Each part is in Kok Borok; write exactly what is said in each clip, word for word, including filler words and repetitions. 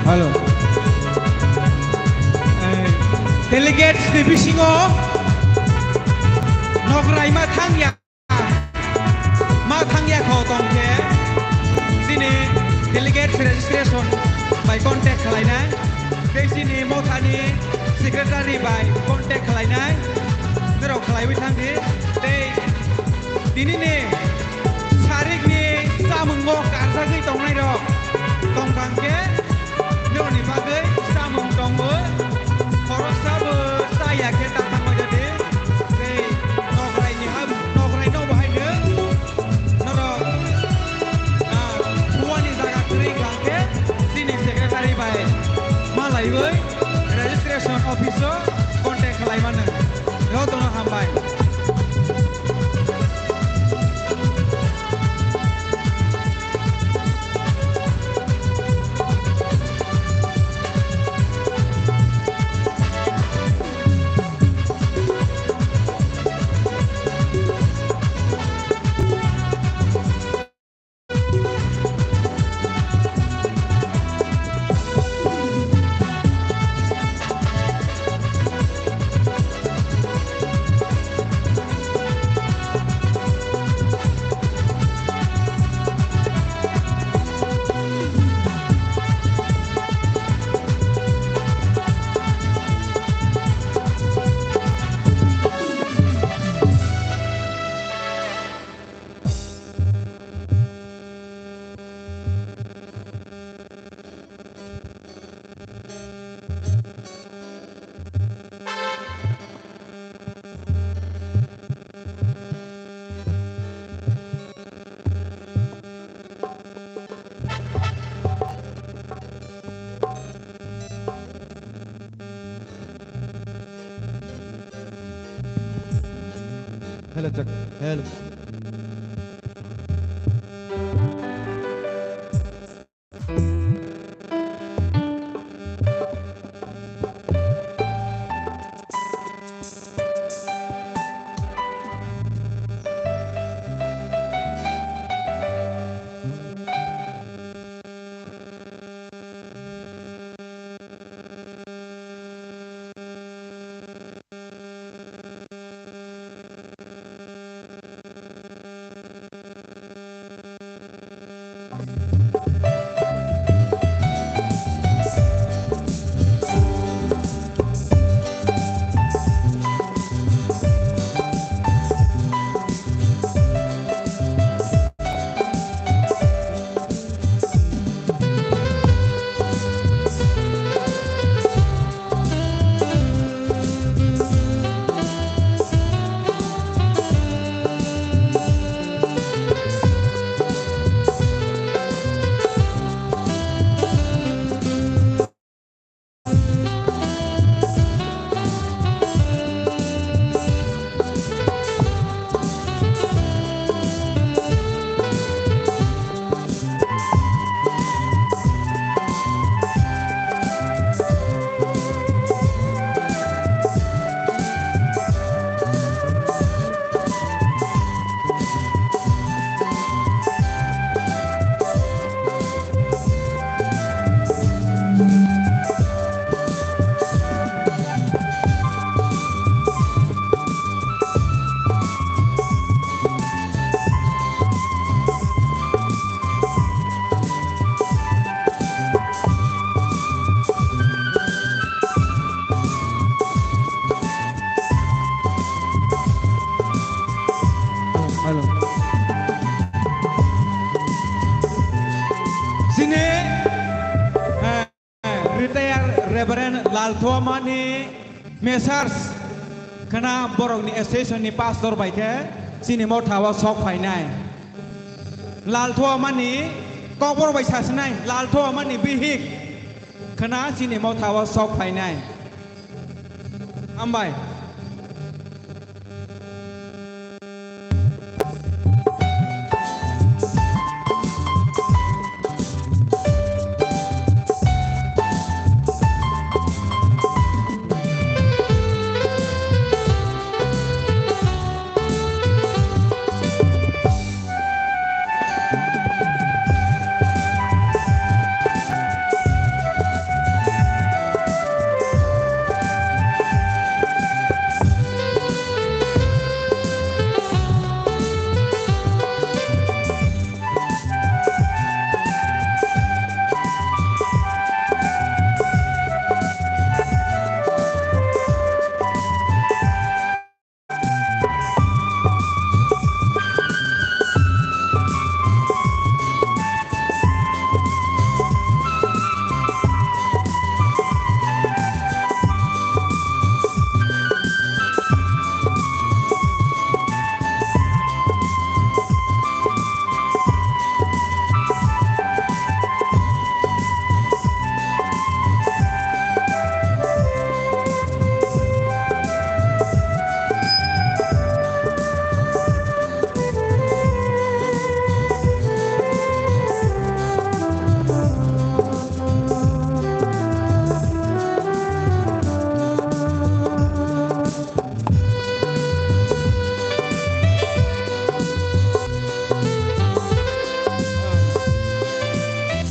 Hello. Eh, delegates ni bisingo nokrai ma thangya, ma thangya kho tongkhe chini delegates registration bai contact khlainai, tei chini mothani secretary bai contact khlainai, norok khlaiwi thangdi. Tei tinini sarikni chamungo karjagwi tongnairok tongkha hwnkhe, norokni bagwi chamung tongo, khoroksabo chaya khe ta thangma jadi. Tei nokrai ni ha, nokrai no bo haino norok, ah, buani jaga kwrwi kha hwnkhe chini secretary bai malaiwi registration office o contact khlai mano. Jotono hambai. Hello, check. Hello. Hello. Chini, eh, retired Reverend Lalthuamani Messrs. Khana borokni association ni pastor bai khe chini motha o sok phainai. Lalthuamani kokborok bai sasinai, Lalthuamani bihik khana chini motha o sok phainai. Hambai.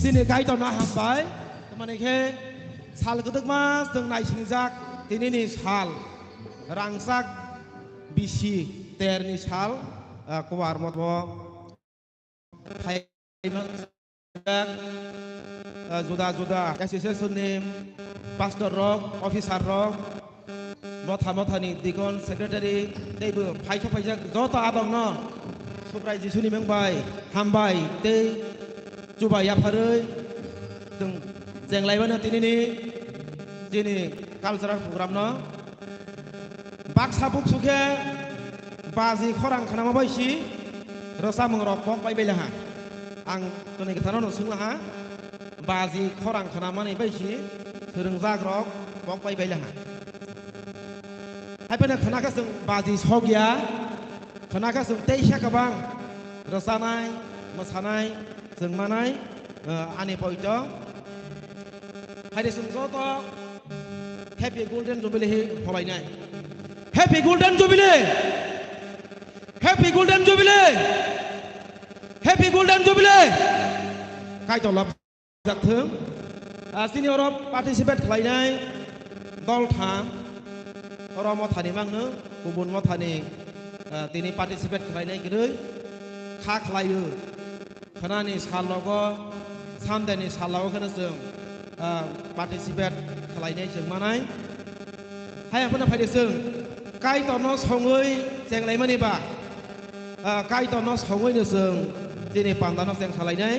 Chini Kaitorno hambai. Tamani khe sal kwdwkma chwng naisingjak tinini sal, rangchak bisi terni sal, ah, kuwar moto. Phaiman jak, ah, juda juda association ni pastor rok, officer rok, motha motha ni deacon, secretary, teibo phaikha phaijak joto adong no Subrai Jisu ni mung bai hambai tei chuba yapharwi chwng chenglaimano tinini chini cultural program no. Baksa buksu khe baji khorang khnama bai si rwchapmung rok kok bai bai laha. Ang toni kwthano no swng laha, baji khorang khnamani bai si swrwngjak rok kok bai bai laha. Hai phano khna khe chwng baji sok ya, Khna khe chwng teisa kwbang rwchanai, mwsanai, chwng manai, eh, ani poito. Haide chwng joto Happy Golden Jubilee hi holainai. Happy Golden Jubilee! Happy Golden Jubilee! Happy Golden Jubilee! Kaitor lab jak thung. Ah, chini oro participate khlainai dol tham. Oro mothani mangno, kubun mothani, ah, tini participate khlainai kwrwi kha khlaio. Khnani salogo, Sunday ni salogo kheno chwng, ah, participate khlainai chwng manai. Hai phano phaidi chwng Kaitorno songwi chenglaimani ba, ah, Kaitorno songwino chwng chini pandano cheng salainai.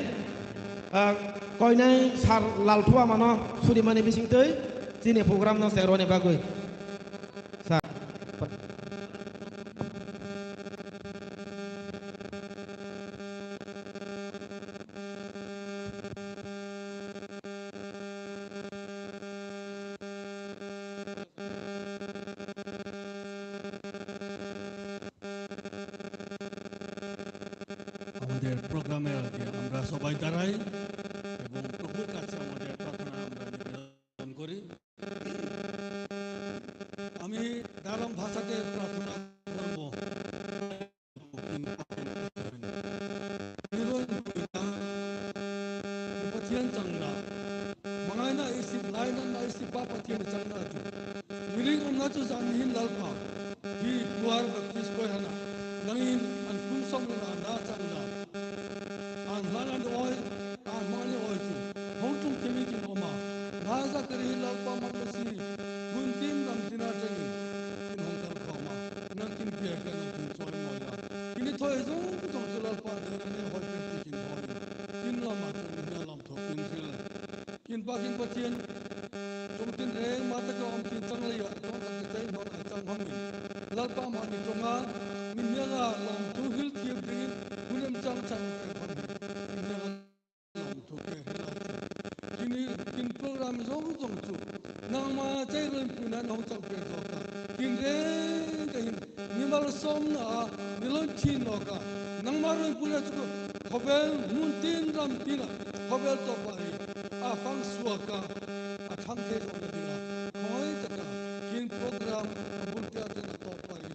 Ah, koinai sir Lalthuamano surimani bisingtwi chini program no cheroni bagwi. Sir. আমাদের প্রোগ্রামের আগে আমরা সবাই দাঁড়াই এবং প্রভুর কাছে আমাদের প্রার্থনা আমরা নিবেদন করি। আমি দারং ভাষাতে প্রার্থনা করব। Pathian changna. Mangaina isi, laina na isi pa Pathian changna chu. Miring amna chu jani hin lalpa. Hi kuar baptis koi hana. Nangin an kum song na na changna. An hlan an oi, an mani oi chu. Hong tung kemi kin oma. Raja kari hin lalpa ma si. Gun tim ram tina changi. Kin hong kar khoma. Nang kin pia ka nang kin choi moya. Kini thoi jong jong chu lalpa dera ne hoi pe ti kin hoi. Kin lama chu nia lam tho kin sil. Kin pa kin Pathian. Jong tin reng ma ta ka om kin chang le ya. Jong ta ke chai hon ai chang hon ni. Lalpa ma ni jong a. Min nia la lam tu hil thiam ding. Kunem chang chang ke hon ni. Min nia la Kini kin program jong jong chu. Nangma chai roi puna nong chak pe jok ta. Kin re ka hin. Nimal som na nilon chin no ka. Nangma roi puna chu. Khobel mun tin ram tina. Khobel to pa ri. A phang sua ka. A thang te jong na dina. Khoi ta ka. Kin program abul kya te na to pa ri.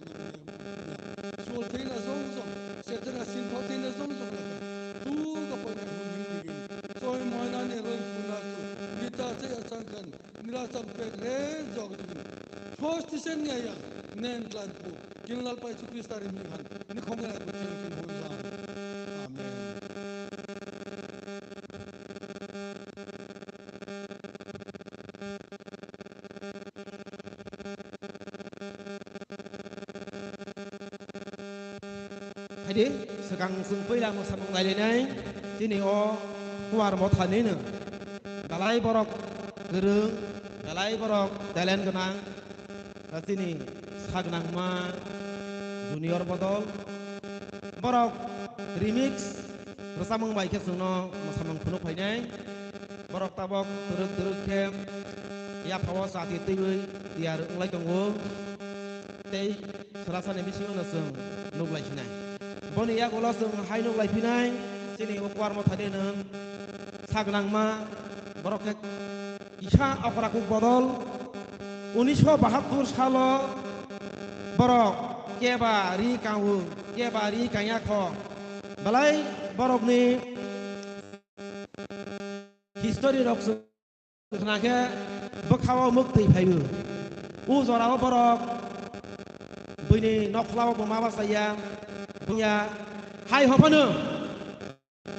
Sual theina zong zong, Setana sintho theina zong zong laka. Tu ka poina hum hing digin. Soi moina ne roi puna tu. Nita se asang kan, nira sam pek re zog digin. Thos tisen nya ya, nen tlan pu. Kin Lalpa Jisu Krista ri mi han. Ni khong ya ku chen kin hoi zang. Amen. Haidi, swkang chwng puila mwsamung nailainai, chini o Kuar Motha nino. Belai borok kwrwng, belai borok talent gwnang, chini sagnangma Junior Bodol. Borok remix rwchapmung bai khe chwngno mwsamung phunuk phainai. Borok tabok twrwk twrwk khe yaphao chati twiwi tiyar wnglai tongo. Tei swrasani bisingo no chwng nuk lai phinai. Boni yagulo chwng hai nuk lai phinai, chini o Kuar Mothani nwng sagnangma borok khe kisa okra kuk bodol. Unisho bahattur salo borok keba ri kango, keba ri kanya kho. Belai borokni history rok khna khe bwkhao mwktwi phaio. U jorao borok buini nokhlao bo ma bachaya, buya hai hophano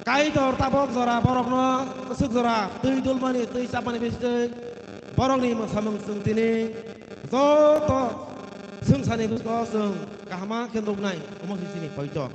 Kaitor tabok jora borokno swk jora twi dulmani, twi chapmani bisitwi borokni mwsamung chwng tini joto swngcharni bwskango chwng kahama khe nuknai, omo se chini poito.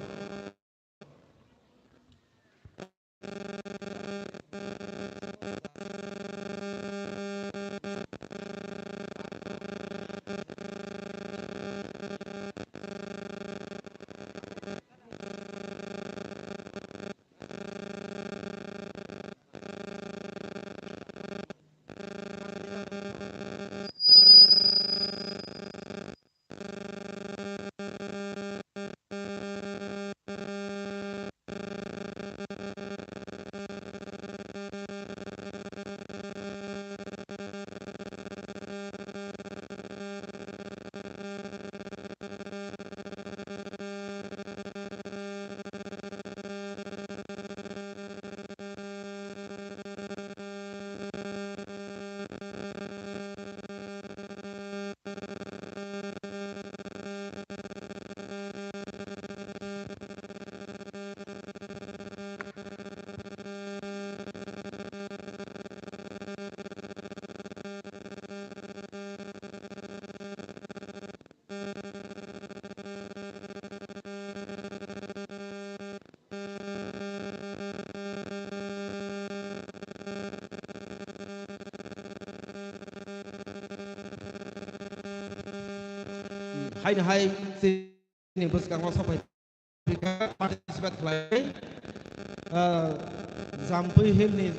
Haino hai chini bwskango sopai participate khlai, ah, Jampui Hill ni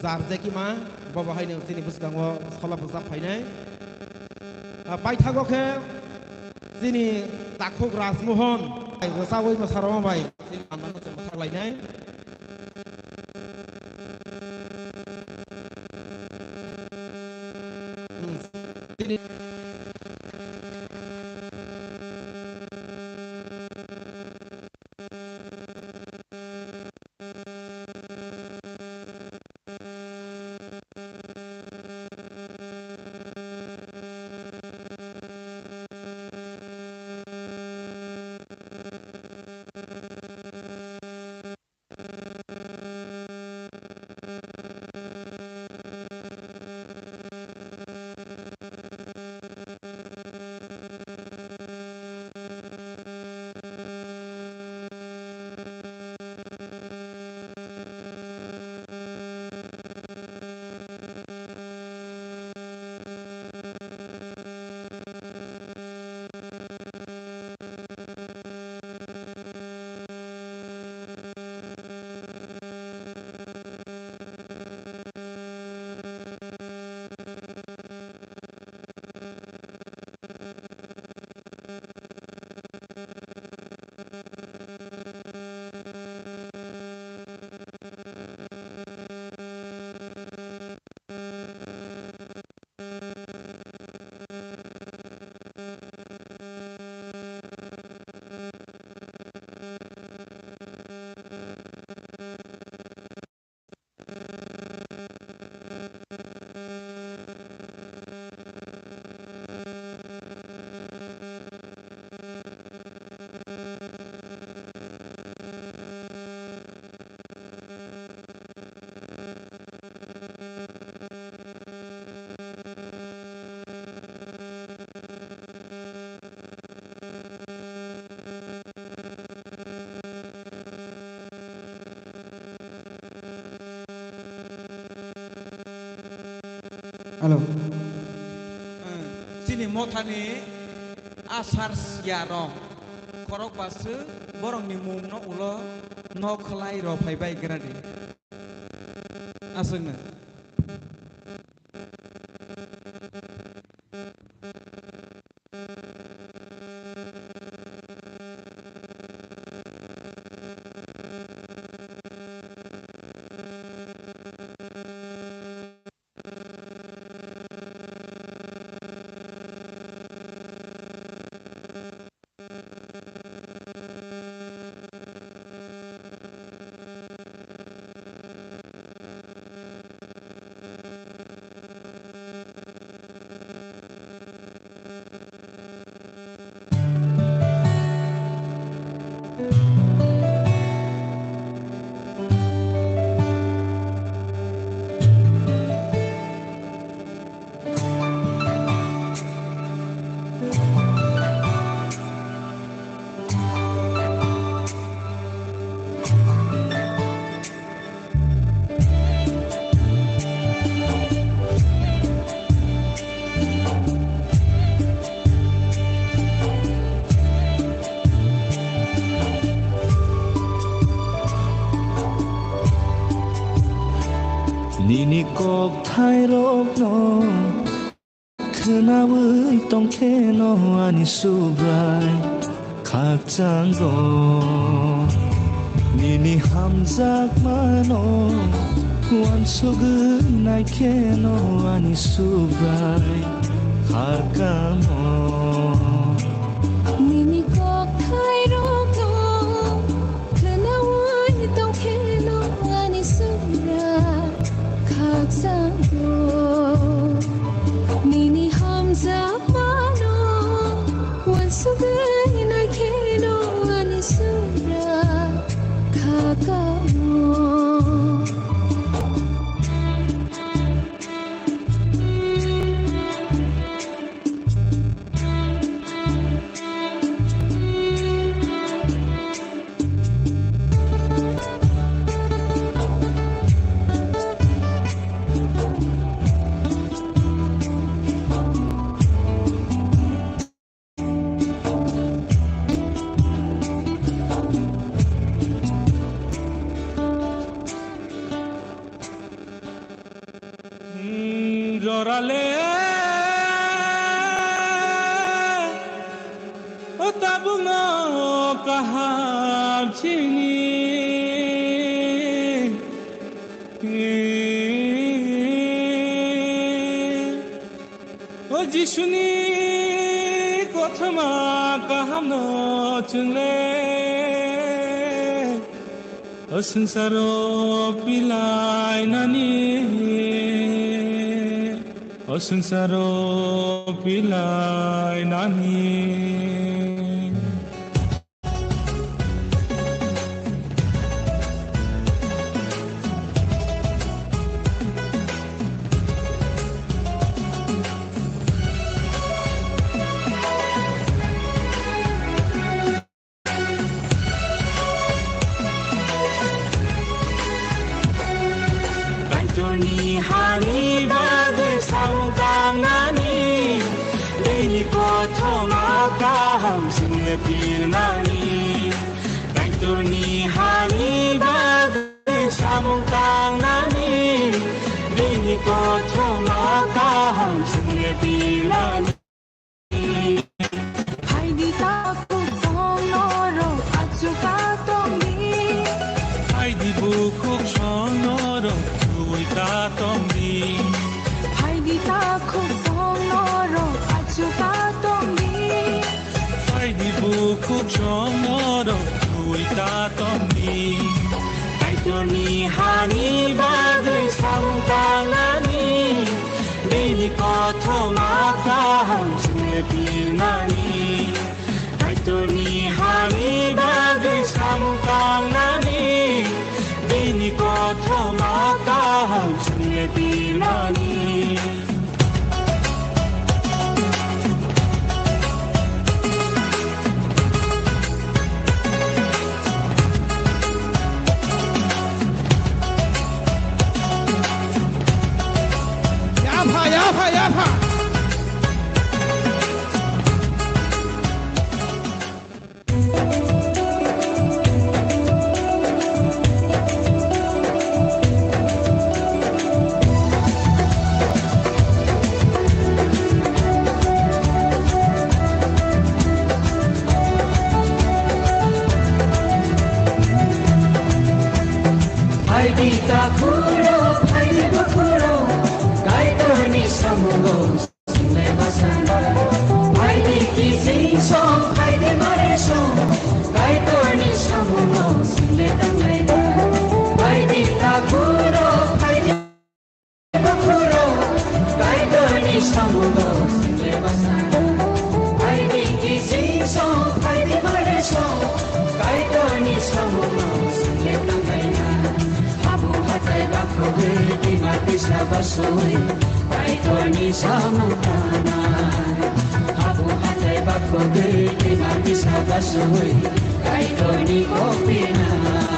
Jar Jekima, bobo haino chini bwskango solop rwchap phainai. Ah, paithago khe chini takhuk Rajmohon, rwchawi mwsarok bai chini manmano chwng mwthak lainai. Hello. Chini mothani asar siyarok khorok basu borokni mungno ulo nok khlai rw phaibai gwnadi. Aswkno. Nini kokthairokno khwnawi tongkheno ani Subrai, kha Chango nini hamjakmano wansugwi naikheno ani Subrai khakamo. Nini kokthairokno khnaui tongkheno ani Subrai khakchangno. Nini hamjakmano wansugwi naikheno ani Subrai khakamo. Jorale o tabukno kaham chini. O Jisuni kothoma kahamno chwngle, o swngcharo pilainani, o swngcharo pilainani. Kaitorni hani bagwi samung tangnani, bini kothoma kaham swngle pirmani. Kaitorni hani bagwi samung tangnani, bini kothoma kaham swngle pirmani. Phaidi takhuk song norok achukha tongdi. Phaidi bukhuk song norok chuwi ta tongdi. Phaidi takhuk song norok achukha tongdi. Phaidi bukhuk song norok chuwi ta tongdi. Kaitorni hani bagwi samung tangnani, bini kothoma kaham swngle pirmani. Kaitorni hani bagwi samung tangnani, bini kothoma kaham swngle pirmani. Yapha, yapha, yapha. Phaidi takhuk rok, phaidi bukhuk rok, Kaitorni samungo. Phaidi kising song, phaidi mare song, Kaitorni samungo swngle tanglaina. Phaidi takhuk rok, phaidi bukhuk rok, Kaitorni samungo swngle bwsano. Phaidi kising song, phaidi mare song, Kaitorni samungo swngle tanglaina. Habu hathai bakhogwi, bima bisa basui, Kaitorni samung tangnai. Habu hathai bakhogwi, bima bisa basui, Kaitorni kok pinai.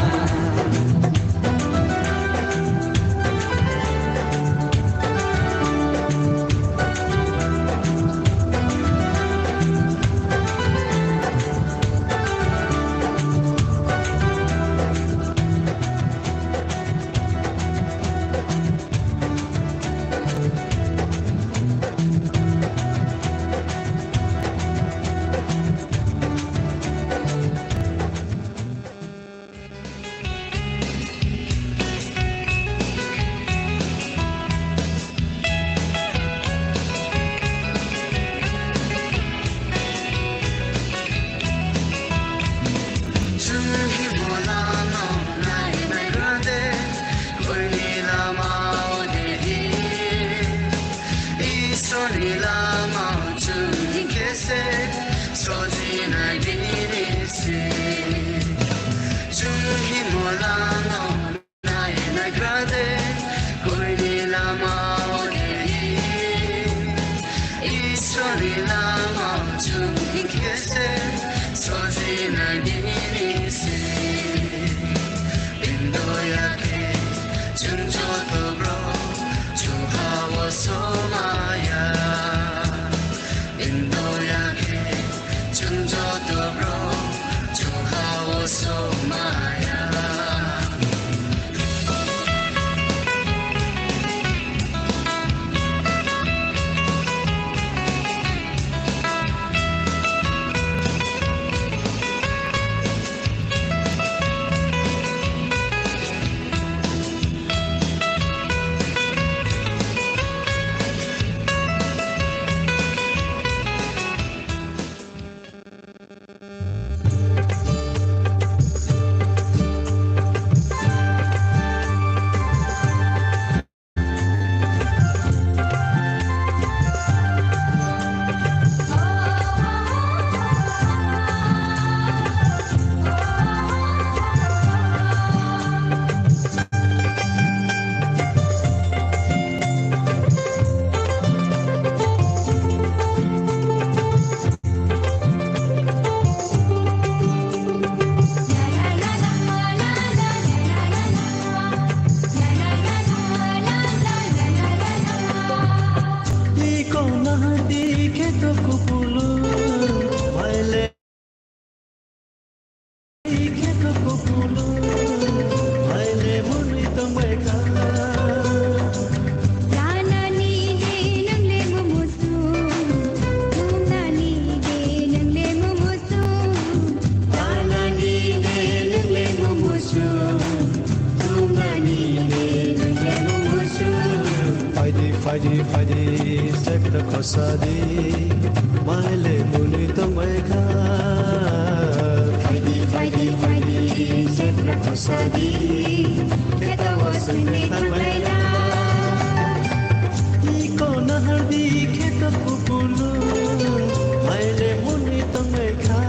Nangini se, indoya khe, chwng joto borok, chwng ha-o somaya. Indoya khe, chwng joto borok, chwng ha-o somaya. Phaidi, phaidi, phaidi, sekta khosadi, maile muni tongbai kha. Phaidi, phaidi, phaidi, sekta khosadi, kheto o sengwi thanglai na. Iko nahardi kheto kupulu, maile muni tongbai kha.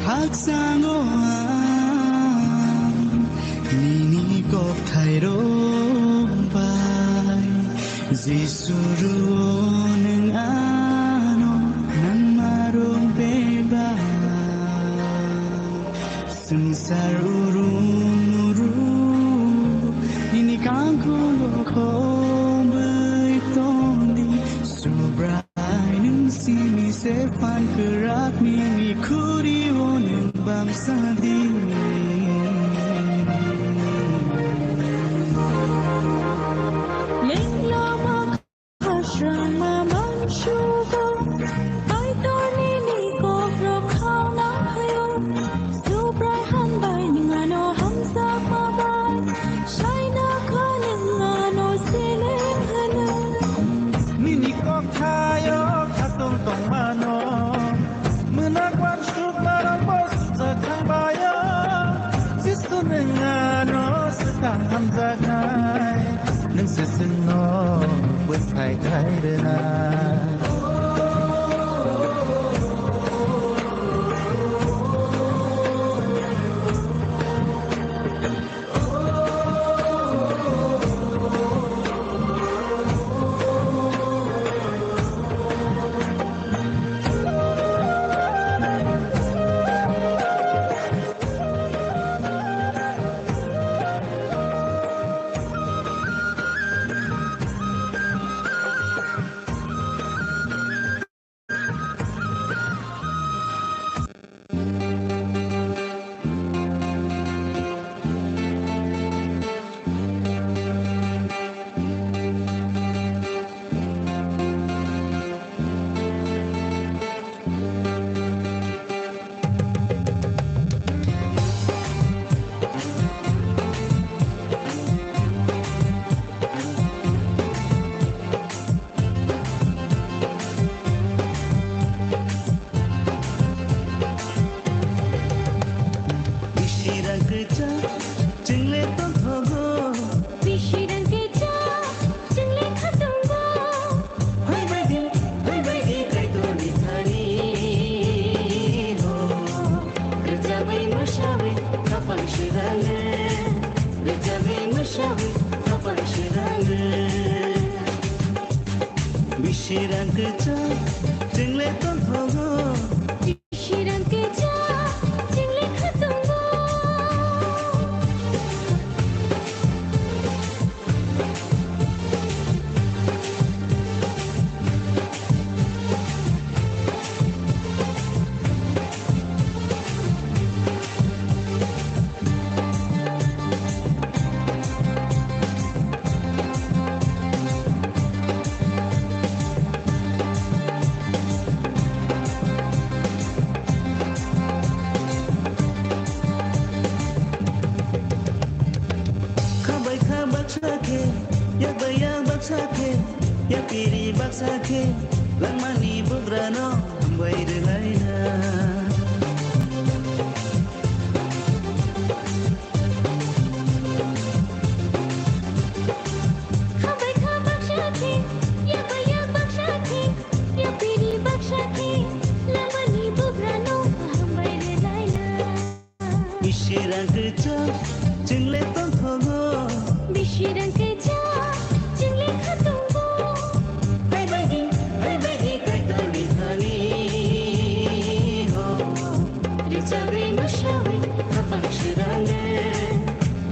Haksango ang nini kokthairok bai, Jisu rwo nwng ano nangma rwng bebak. Swngchar urum uru nini kangkungo khobwi tongdi, Subrai nwng simi se phan kwrak nini khuri o nwng bangsa di. Lenglo ma Hasrangma mansugo, Kaitor nini kokrok khauna phaio. Subrai hambai nwng ano hamjakma bai, saina kha nwng ano seleng hwno. Nini kokthaio khatung tongmano, mwnak wansukmarokbo sujak thangbaio. Chwng le tongthogo. Bisirang kisa, chwng le khatungo. Kha bai kha baksa khe, yak bai yak baksa khe, yak piri baksa khe, langmani bugrano hambai rwlaina. Kha bai kha baksa khe, yak bai yak baksa khe, yak piri baksa khe, langmani bugrano hambai rwlaina. Bisirang kisa, chwng le tongthogo. Bisirang kisa, chwng le khatungo. Hai bai di, hai bai di, Kaitorni thani ho. Rwchapwi mwsapwi, khapang srwngwi.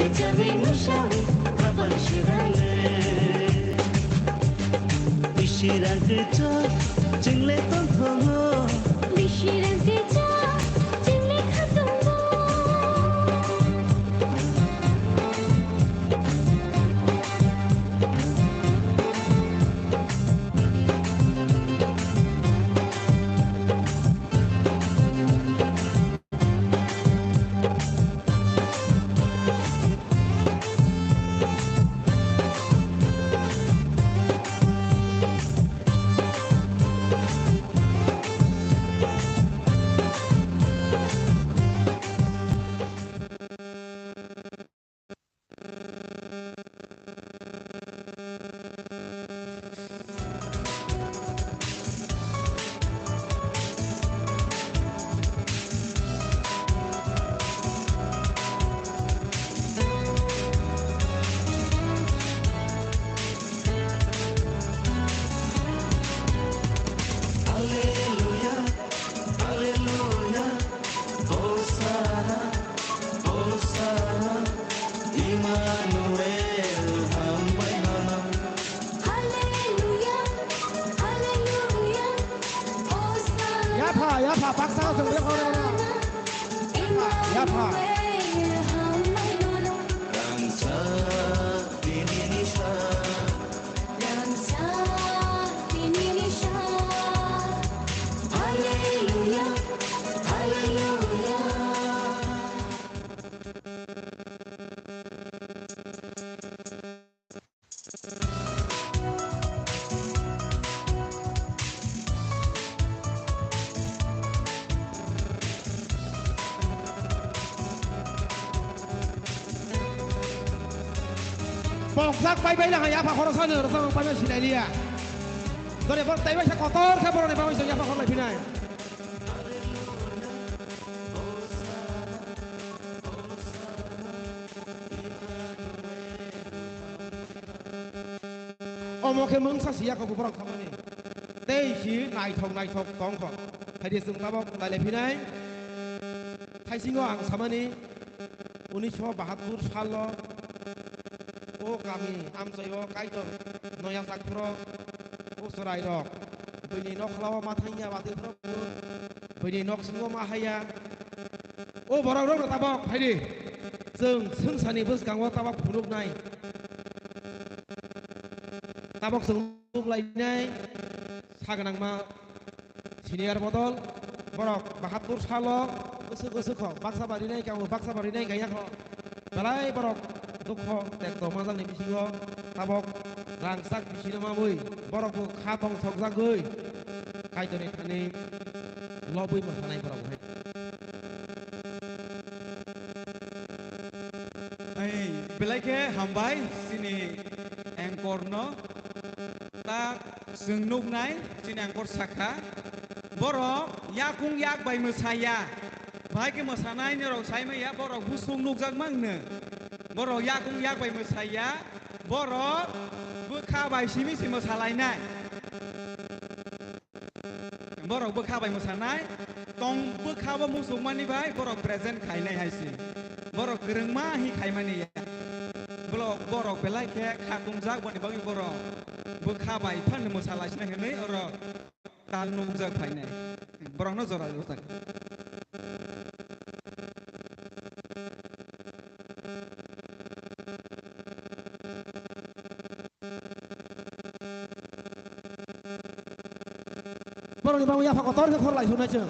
Rwchapwi mwsapwi, khapang srwngwi. Bisirang kisa, chwng le tongthogo. Bisirang kisa, chwng le khatungo. Hallelujah, hallelujah, Hosanna, Hosanna, Emmanuel, hambai nono. Hallelujah, hallelujah, Hosanna. Yapha, yapha, baksa o chwng bai khoro na. Yapha, yapha. Emmanuel, hambai nono. Rangchak tini ni sa. Pokjak pai bai lang ya, pha khoroksa no rwchapmung pai bai sinai liya. Dore borok tei bai sa kotor khe borok ni bagwi chwng ya pha khorlai phinai. Omo khe mungsa si ya kho borok thangmani. Tei si naithok naithok tong kho. Hai di chwng tabok nailai phinai. Thaisingo ang samani. Unisho bahattur salo o kami amchaio Kaitor noya chakphro o chwrairok bini nokhlao ma thangya, batwi phro bini noksingo ma haya. O borokrokno tabok phaidi, chwng swngcharni bwskango tabok phunuknai, tabok chwng phunuk lainai sa gwnangma. Senior bodol, borok bahattur salo bwswk bwswk kho, baksa barinai kamo, baksa barinai gaya kho. Belai borok dukho tekto manjakni bisingo tabok rangchak bisino mamwi borok bo kha tong sokjagwi Kaitorni thani lobwi mwsanai borok hai. Ai, belai khe hambai chini anchor no. Ta Chwng nuknai, chini anchor sakha, borok yakung yak bai mwsaya, bahai khe mwsanai norok sai manya, borok bwswk nukjak mangno, borok yakung yak bai mwsaya, borok bwkha bai simi si mwsalainai. Borok bwkha bai mwsanai, tong bwkha bo muchungmani bai borok present khainai hai se. Borok kwrwngma hi khaimani ya. Borok, borok belai khe kha tongjak boni bagwi borok bwkha bai phano mwsa laisina hinwi oro tal nukjak phainai. Borokno jora rwjak. Borokni bagwi yapha kotor khe khor lai sunai chwng.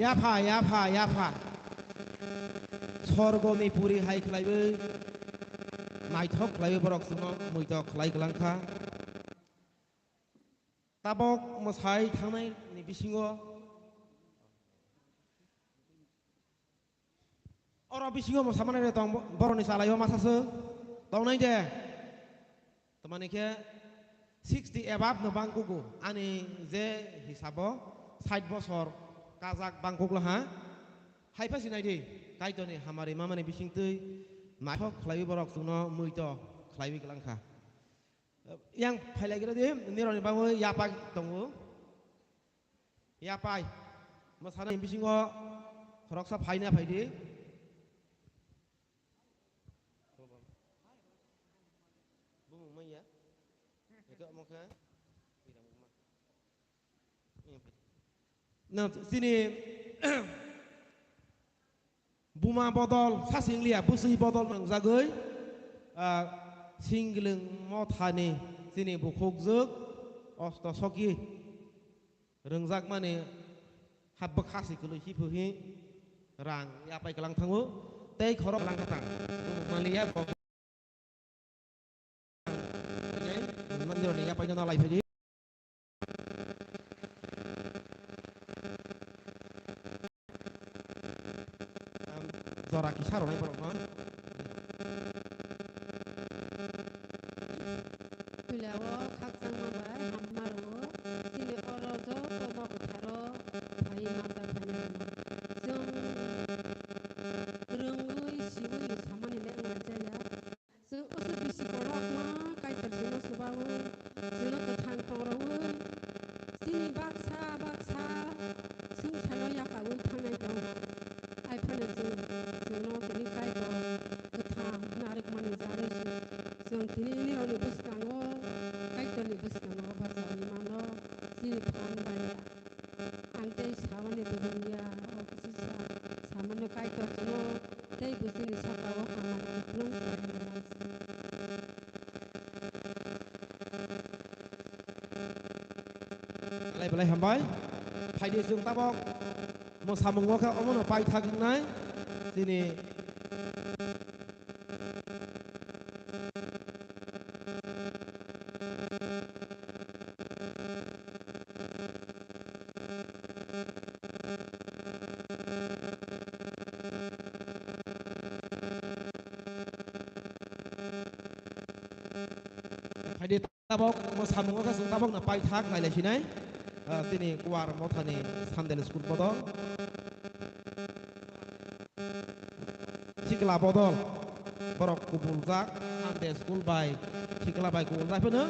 Yapha, yapha, yapha. Sorgoni puri hai khlaiwi, naithok khlaiwi borok chwngno muitok khlai kwlang kha. Tabok mwsai thangnai ni bisingo, oro bisingo mwsa manai tong bo-, boroni chalai o masa se tongnai de. Tamani khe sixty above no bang kugo. Ani je hisabo sait bosor kajak bang kuklo ha. Hai pha sinai di, Kaitorni hamari mamani bisingtwi naithok khlaiwi borok chwngno muito khlaiwi kwlang kha. Yang phailai gira di, nironi bagwi yapai tongo. Yapai. Mwsana bisingo khoroksa phaina phaidi. Bumung manya. Ito mo kha. No, chini buma bodol, sasing liya, bwswi bodol nwngjagwi, ah, Singlwng Mothani chini bukhukjwk Osto Soki rwngjakmani habwk khasi kwlwi hiphwhi rang yapai kwlang thango, tei khorok kwlang kwthang bumung manliya bo. Mandironi yapai jana lai phaidi. Jora kisa rwnai borokno. Puila o khakchangma bai hamma rwo, chini oro joto no kwtharo phai manjak phaina rwno. Chwng rwngwi siwi samani le wng jaya. Chwng aswk bisi borok ma Kaitor chwngno chubawi, chwngno kwthang tongrogwi, chini baksa baksa chwngsaino yakarwi thangnai tongo. Hai phano chwng, chwngno tini Kaitor kwthang narwkmani jarwi se chwng tini nirokni bwskango, Kaitorni bwskango bachaui mano chini phan bai. Ang tei samani dugumya, o kisi sa, samani Kaitor chwngno tei bwswini saka o hamani kupulung khlai rwmani. Belai belai hambai. Phaidi chwng tabok mwsamungo khe omono paithak wngnai. Chini Phaidi tabok, omo samungo khe chwng tabokno paithak nailaisinai. Ah, chini Kuwar Mothani Sunday School bodol. Sikla bodol. Borok kubuljak, Sunday School bai sikla bai kubuljak phano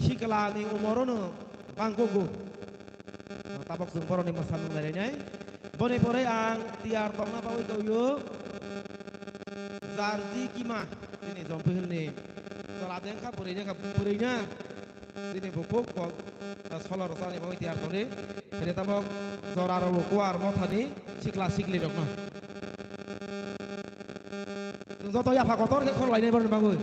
siklani umor ono bangkugo. Tabok chwng borokni mwsamung nailainai. Boni pore ang tiyar tongna bagwi tongwio. Jarji Kima, chini Jompu Hilni chwla de wngkha, bwrwi de wngkha, bwrwi na. Chini bukhuk kok, solo rwchapni bagwi tiyar tongdi. Phede tabok jora rw Kuwar Mothani sikla sikli rokno. Chwng joto yapha kotor khe khorlainai borokni bagwi.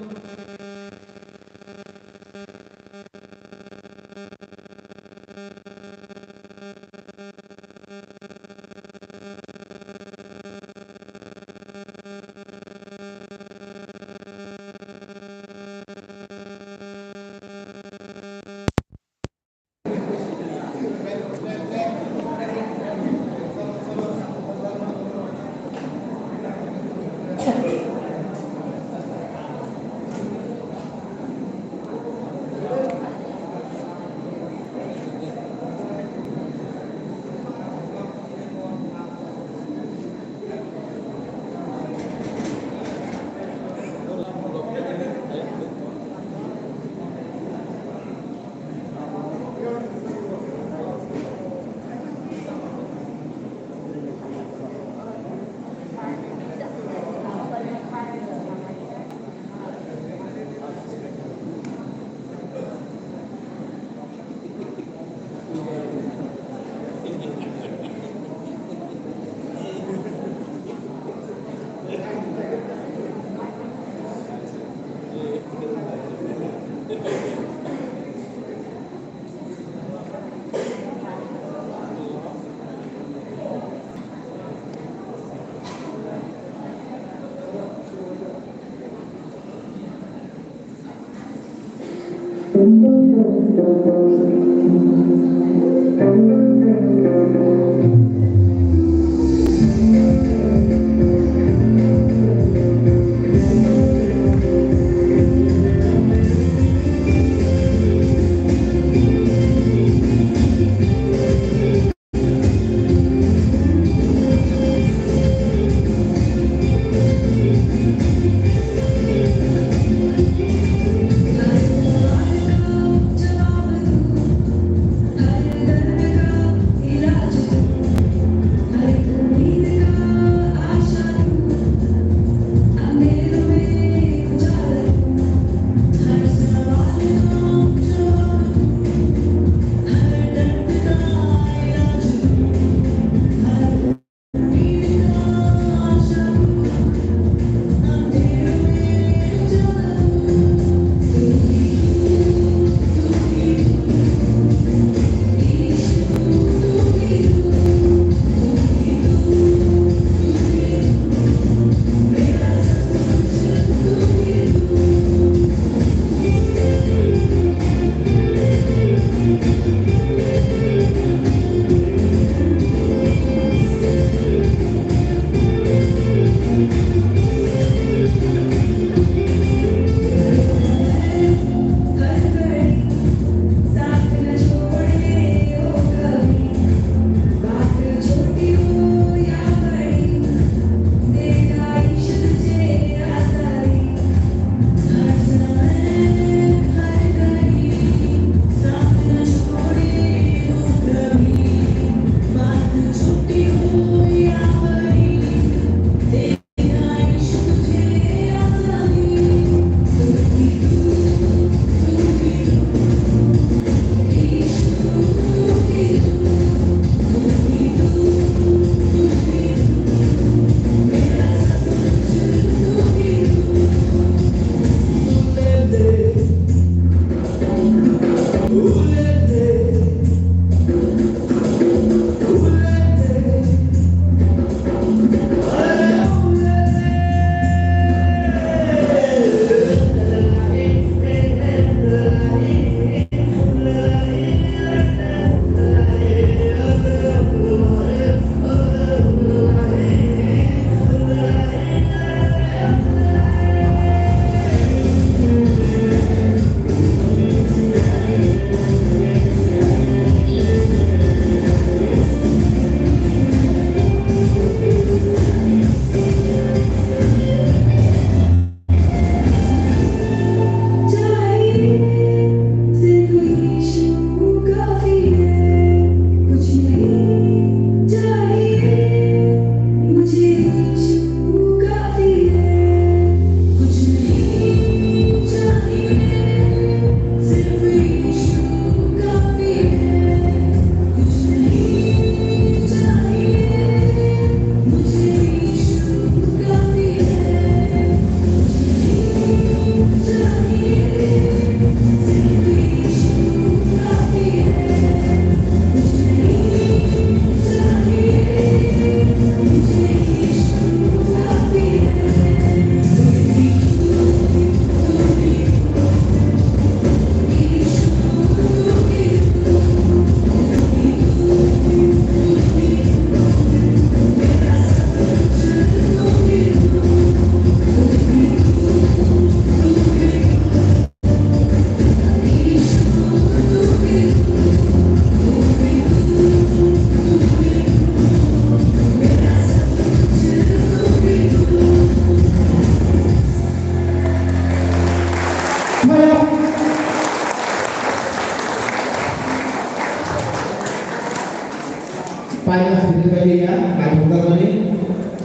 Paina sini tadi ya, kayu tadi.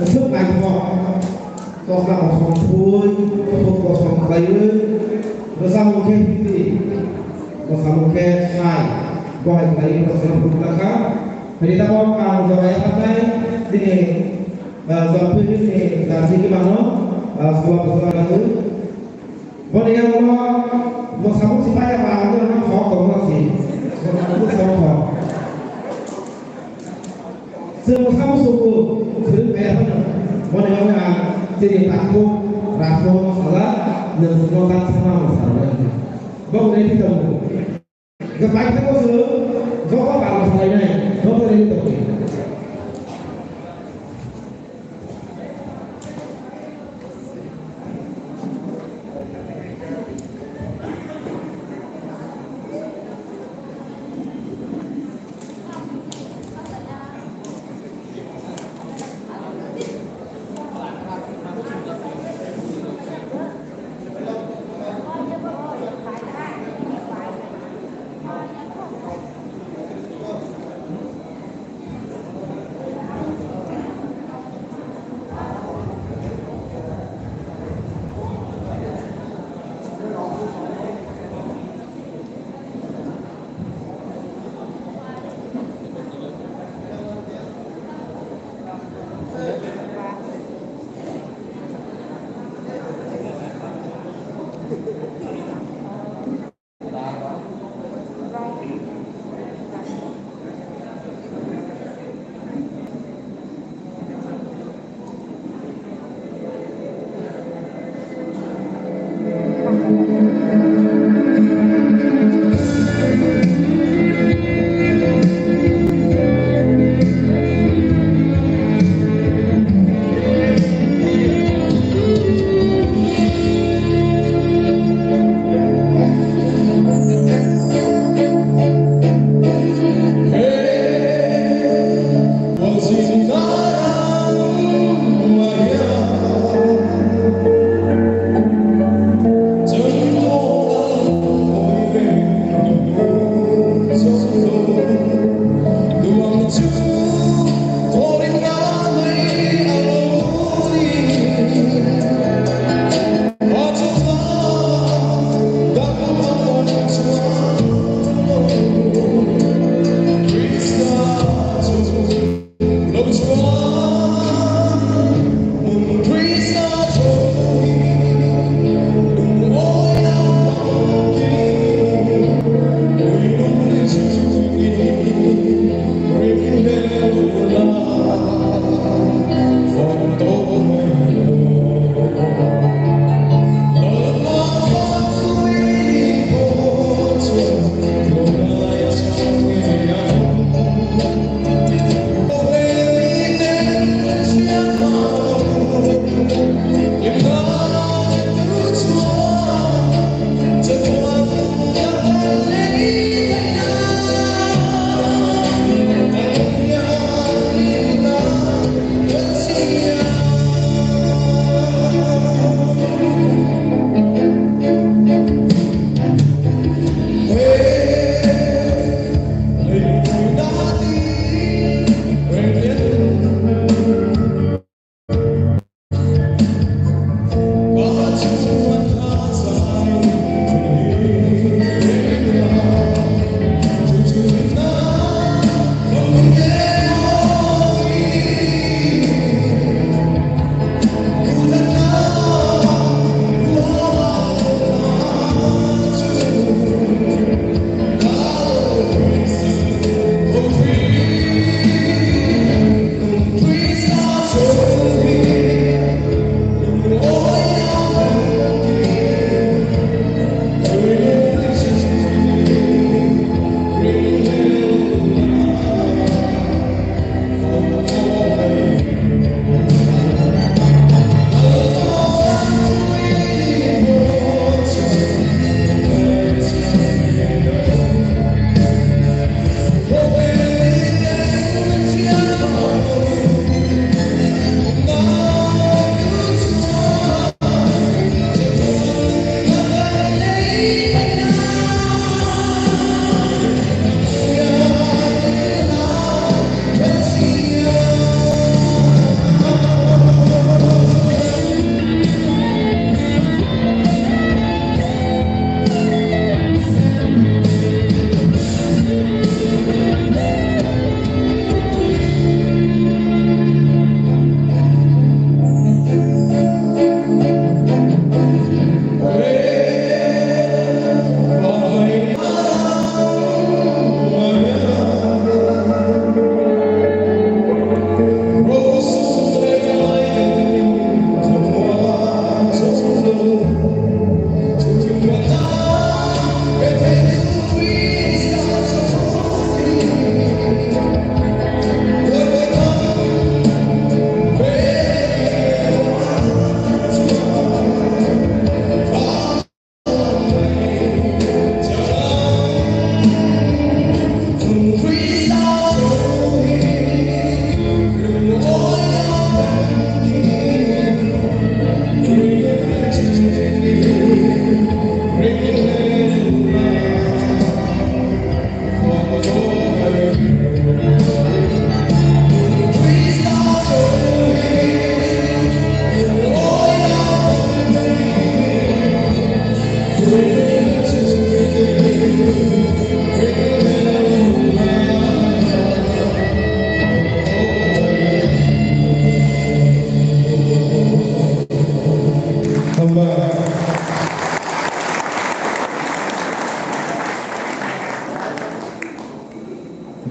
Esok kayu. Tokla kosom phui, tokla kosom khlaiwi, bwsamo khe Hindi, bwsamo khe sai, bo hai khlaiwi bwsamo phunukla kha. Hwnwi tabok ang jora yapharnai, tini, ah, Jolpaiguri ni darji kwmano, ah, solo bwswk rwgwi. Boni yago bwsamo si paiya ba ang jora no hok tongma si, bwsamo hok. Chwng bwsa muchungo kwrwng kaya phano, boni bagwi ang chini takhuk Rakhorno sajak, nwng chwngno tak sama mwsa rwna hwnwi. Bo hwnwi thwi tongo. Hwnkhe bai khe bo chwng joto balo khlainai, joto rwi tongwi.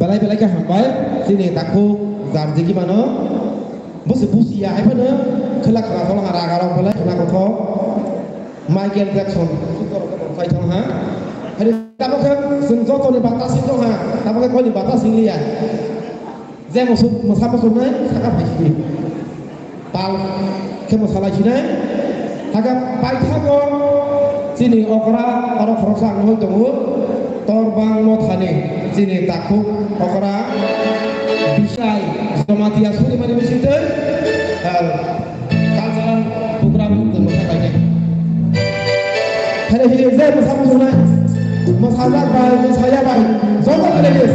Belai belai khe hambai, chini takhuk Jarjiki mano. Busi busi ya, hai phano khela khela khol ha raga rok belai khela kothok. Michael Jackson, super super khai thang ha. Hari tamo khe chwng joto ni bata sing tong ha, tamo khe koi ni bata sing liya. Je musu-, musa musu nai, saka phai sini. Pal khe mwsalai sinai. Hakhe paithago chini okra oro khoroksa ang nuhoi tongo. Torbang Mothani chini takhuk okra Bisai Jamatia Surimani bisingtwi, ah, cultural program tongmo khe paikhe. Hare hire je mwsa musunai, mwsajak bai, mwsaya bai, joto hare hire.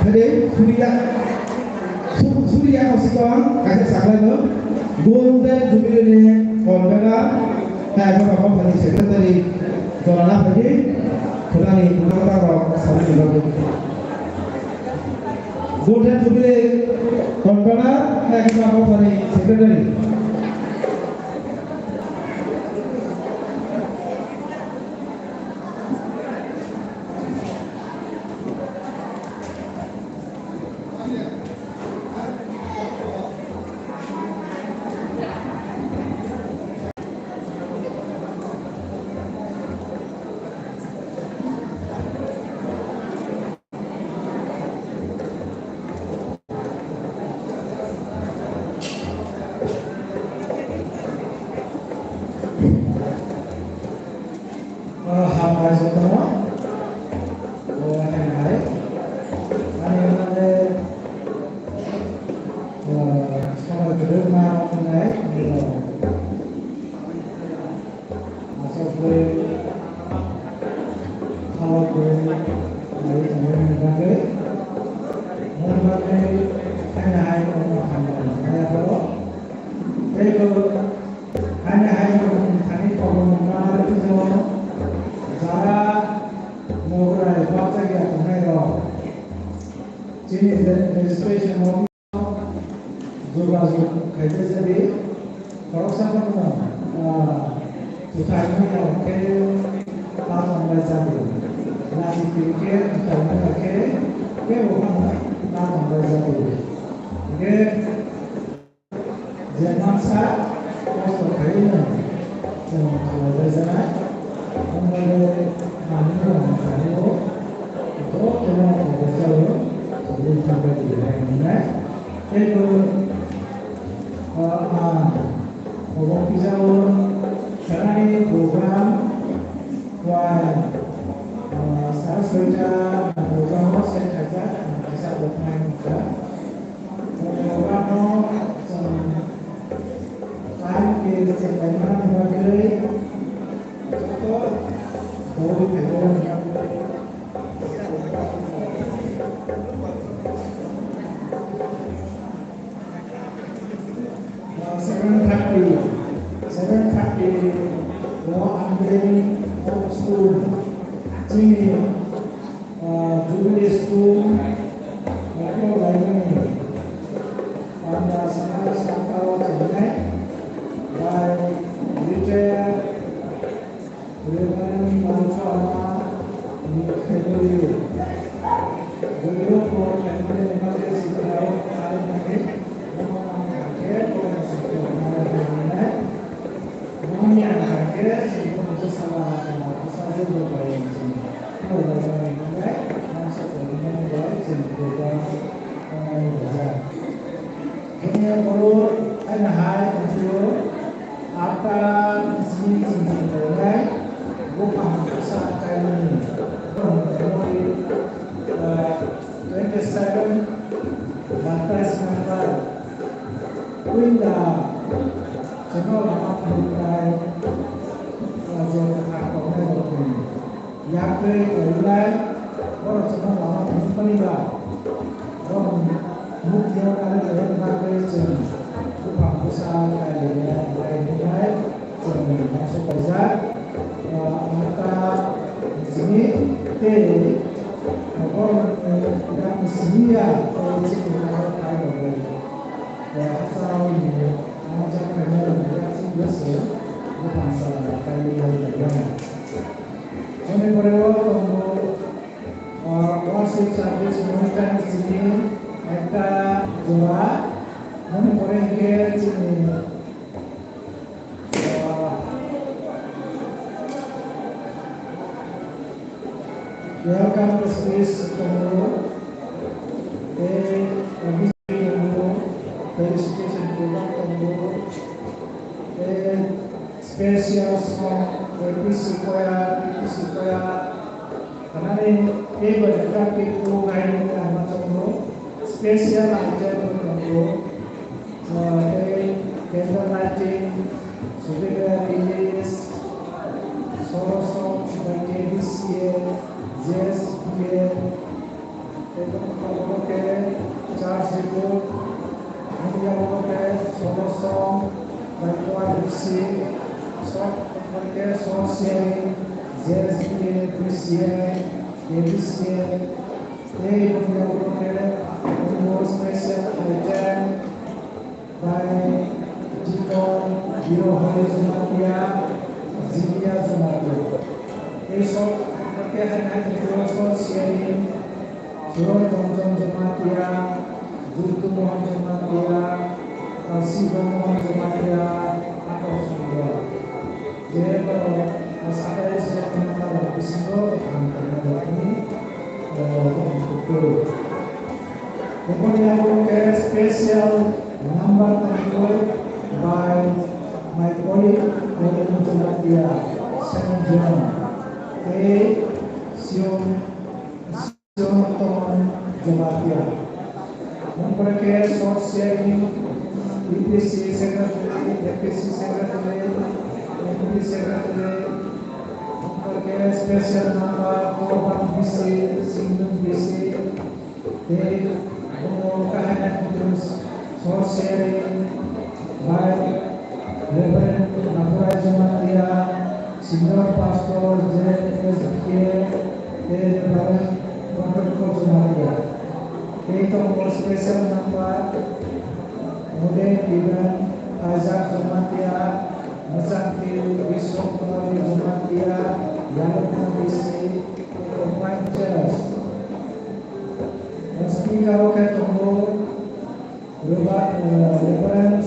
Tei Suriya, Su-, Suriya kosikon kaisa saklaino Golden Jubilee ni convener, tei abo rok ni secretary jora na phaidi khwnani bwtang rok sanani bagwi. Golden Jubilee convener, tei abo rok ni secretary. Oro hambai jotono. O, hambai. Ani mane, o, samai kwrwngma wngnai, o, aswk bwrwi, khalok bwrwi, nai tongmani bagwi, mani bagwi, thaina hai omo hambai wngnai abo. Tei bo Haino haino thani problem wngkha, aroni jora jara mogorai baksa ya tongnai rok. Chini re-, registration office o jogajog khaijak jadi, khoroksa no, ah, kwthai wngya khe ta tongnai jadi. Lachi twi khe kwthai wngya khe kebo phano ta tongnai jadi. Hwnkhe, Je mansa kosto khaino chwng khlaijaknai, wngmani manwino ang sanio, jotono kobosaio tongwi thangbai tonglainai. Teibo, ah, ang obo kisa o sanani program bai, ah, sal soita program o se khaijak, ang kisa bo khnai nukha. Program o chwng time ke chenglaimani bagwi joto dol khaijak. Seven thirty, seven thirty o ang school chini Ah, Jubilee School, Mokol Laimani, panda saka saka o chengnai, bai retail, Reverend Mancho Ama ni khaibari, Guru ko khaibari ni mate sikra o khaibari, Mokol Laimani, Mokol Laimani, Mokol Laimani, Mokol Laimani, Mokol Laimani, Hwnwi borok haino hai wngkha, atta simi chwng chwng khainai buphang bwsa kainwi, twenty seven baptize member, puila chwngno lama phunuknai, joto kha tongnai rokni. Yakri Kailai, borok chwngno lama phunukmani ba, borokni mukti o kari kari bagwi chwng buphang bwsa kailai bai hwnwi chwng masa kaijak, ah, ang ta simi tei borokni yakni simi ya tei chini aro khai rogwi, ah, hachal ni ang jak khaina rwngya chini bwswk buphang sa kailai bai. Moni pore o tongo, ah, worship service monitor ni simi ekta jora. Moni pore hwnkhe chini, ah, welcome speech tongo. Tei, ah, tongo, felicitation program tongo. Tei, special song, A P C choir, B P C choir, khanani teibo traffic o kainwi ang ma tongo. Special item bo tongo, ah, tei candle lighting, souvenir release, solo song by K B C A, J S B A, tei bo tongo. Church report, India World Press, Solosom, Baikwa D C, Short Press, Short Sharing, J S P A, B C A, A B C A, A India World Press, Special Item, Bai Jikon Biro Hori Jamatia, Jibia Jamatia. Ei sok, haikhe hai hai jikon sok siyani, Suron Tongchong Jamatia, Duttu Mohan Jamatia, Siva Mohan Jamatia, Atok Sundor. Jeba, Sakai Siyatma Tara Bisingo, Tangkana Lakmi, Tangkana Lakmi. Upanya Bungke special number control by my colleague, Colin Jamatia, Saint John, A Siung, Siung Tom Jamatia. Mungkore ke short sharing, E P C secretary, F P C secretary, M P secretary, mungkore ke special number, Korban B C, Singdung B C, Tei omo kahai short sharing by Reverend Napurai Jamatia, Senior Pastor J S K, tei Reverend Protocol Jamatia. Tei tongo special number, Modern Reverend Isaac Jamatia, Mwchangkil Biswakali Jamatia, Yalukna B C, Combined Church. Speaker o khe tongo Reba-, eh, Reverend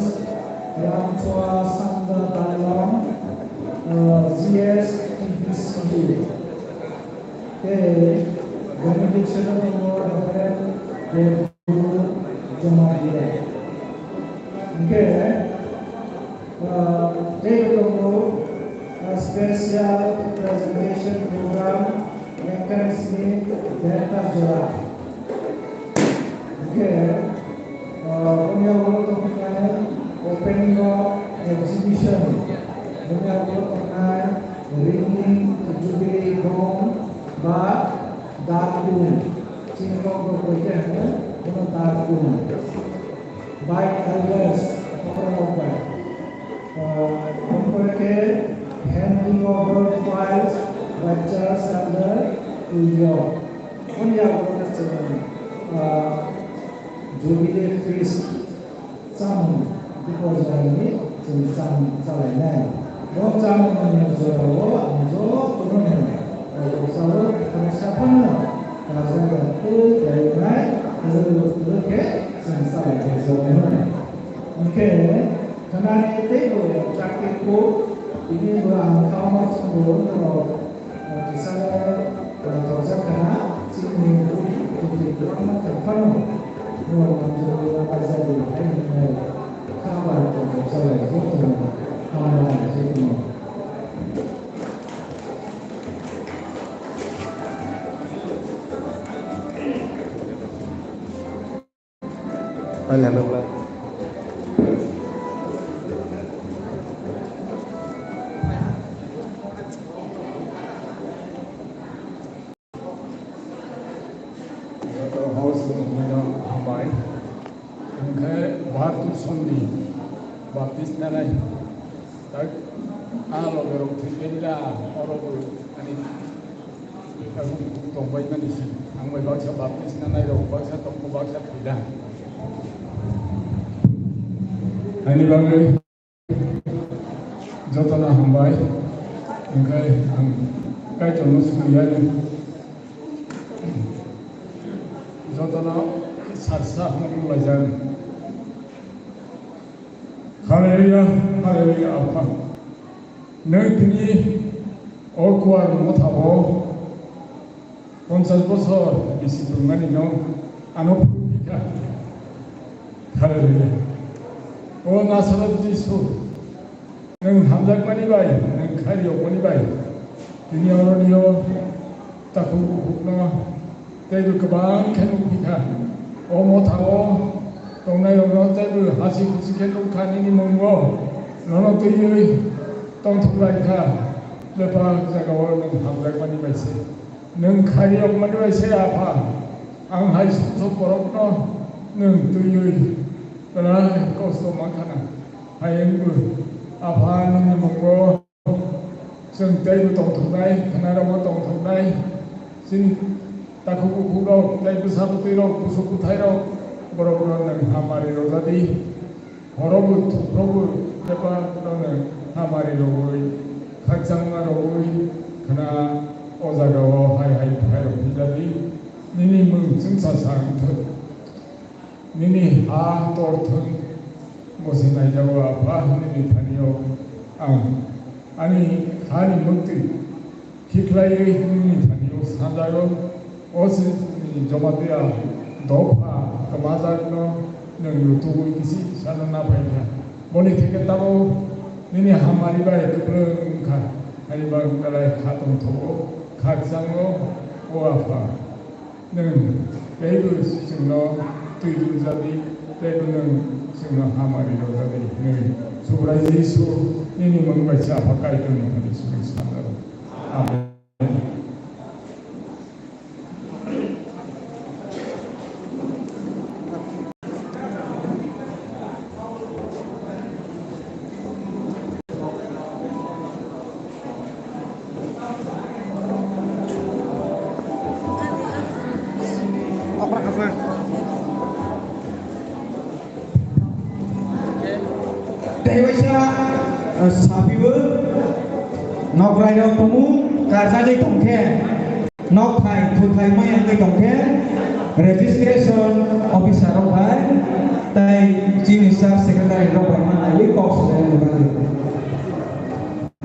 Ramchua Sangda Dailam, eh, G S T B C. Tei benediction o tongo Reverend Devu Jamatia. Hingkhe, Ah, tei tongo, ah, special presentation program, entrance ni denta jora. Hingkhe, ah, boni yago tongkha opening of exhibition, boni yago tongkha ringing jubilee gong ba darkun, chini kok rok bai khe hino, bono darkun. By elders, okra rok bai. Uh, Bumper ke handing over files by church elder to you. Oni yago chwng, uh, jubilee feast chamung, bikor jani chwng chamung chalainai. Bo chamung ni jorao ang jotono hwnwi, o bwsao khoroksa phano kajagwi twi khlainai, kwrwi kwrwi khe chwng chalaijak hwnwi. Hwnkhe khwnani teibo chakti kuk, tini bo ang tamo chwngbo norok kisa torjak khna, chini bwrwi kwbangma tong phano norok manjak bai kha bai tongthok chalai jotono hambai jotono. Joto host rok no hambai. Hwnkhe Bhartu Sonni Baptist nanai. Tak a loge rok thwi phela oro bo ani tongbai mani si. Ang bai baksa Baptist nanai rok baksa tongkho baksa thwida. Ani bagwi Jotono hambai, hwnkhe ang Kaitorno sumui yani. Jotono sarsa hambai laijak. Hallelujah, hallelujah, Apha. Nwng tini o kuar motha o Ponchash bosor bisi tongmani no ano phurukha. Hallelujah. O Nasaret Jisu, nwng hamjakmani bai, nwng khairiyokmani bai, tini oro nio takhuk bukhukno teibo kwbang khe nukphi kha. O motha o tongnai rokno teibo hasi khusi khe nukha nini mungo. Nono twiwi tongthok lai kha. Bebak jaga o nwng hamjakmani bai se. Nwng khairiyokmani bai se, Apha, ang hai sumsok borokno nwng twiwi belai kosto mankha na. Hai wngwi Apha nini mungo chwng teibo tongthoknai, khwnarokbo tongthoknai, chini takhuk bukhukrok tei bwsa bwtwirok, busuk bwthairok, borokno nwng hamari rwjadi. Horobo thuprobo bebak nono hamari rogwi, khakchangma rogwi khna o jagao hai hai phairok philadi. Nini mung chwngsa sa wngthok, nini ha torthok, bo se naijago Apha, nini thani-o ang ani hani muktwi Khiklaiwi nini thani-o sanjago, o se nini Jamatia dopha kwmajakno nwng rutugwi kisi sana naphaikha. Boni theke tabuk nini hamari bai kwplwng wngkha, haiba belai kha tongthogo, khakchango, o Apha. Nwng teibo chwngno twi rwjadi, teibo nwng chwngno hamari rwjadi hwnwi Subrai Jisu nini mung bai se Apha Kaitorni thani simi sanjago. Amen. Tei waisa, eh, sapibo nokrai rok tumu karjagwi tongkhe, nokthai thuthai maya wngwi tongkhe, registration officer rok bai tei chini sub secretary rok bai manaiwi kok salaina bagwi.